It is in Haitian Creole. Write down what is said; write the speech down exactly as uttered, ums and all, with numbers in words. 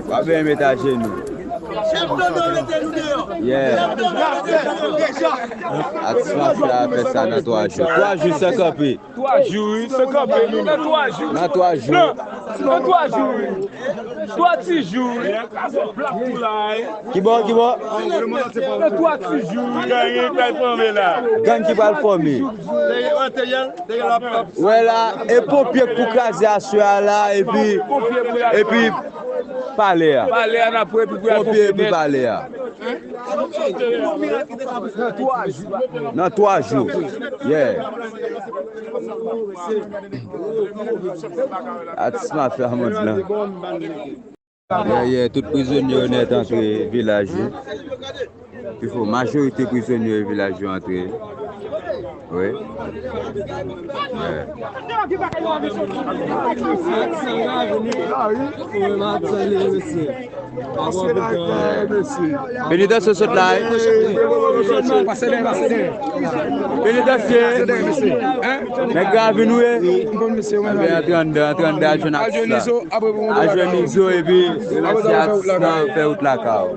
Pa byen met ajenou. Yeah. Atis mafya a fè sa nan twa jou. Twa jou san kanpe. Twa jou, wi, san kanpe, wi, nan twa jou. Nan twa jou. Nan, nan twa jou, wi. Twa ti jou, wi. Kibò, kibò? Nan twa ti jou, wi. Gang ki pral fòme la. Gang ki pral fòme. Wè la, e ponpye k pou kraze aswè a la, epi, epi palè a. Palè a n ap wè, epi pou al ponpye, epi palè a. Nan twa jou. Yeah. Atis mafya mond lan. Yeah, yeah, tout prizonye yo nèt antre vilaj yo. Pifò, majorite prizonye yo vilaj yo antre. Wi. Yeah. Penitansye sot la, wi. Penitansye. Nèg la vin, wi. Anben, antre anndan, antre anndan, al jwenn atis la. Al jwenn Izo, epi remèsye atis la, fè wout lakay ou.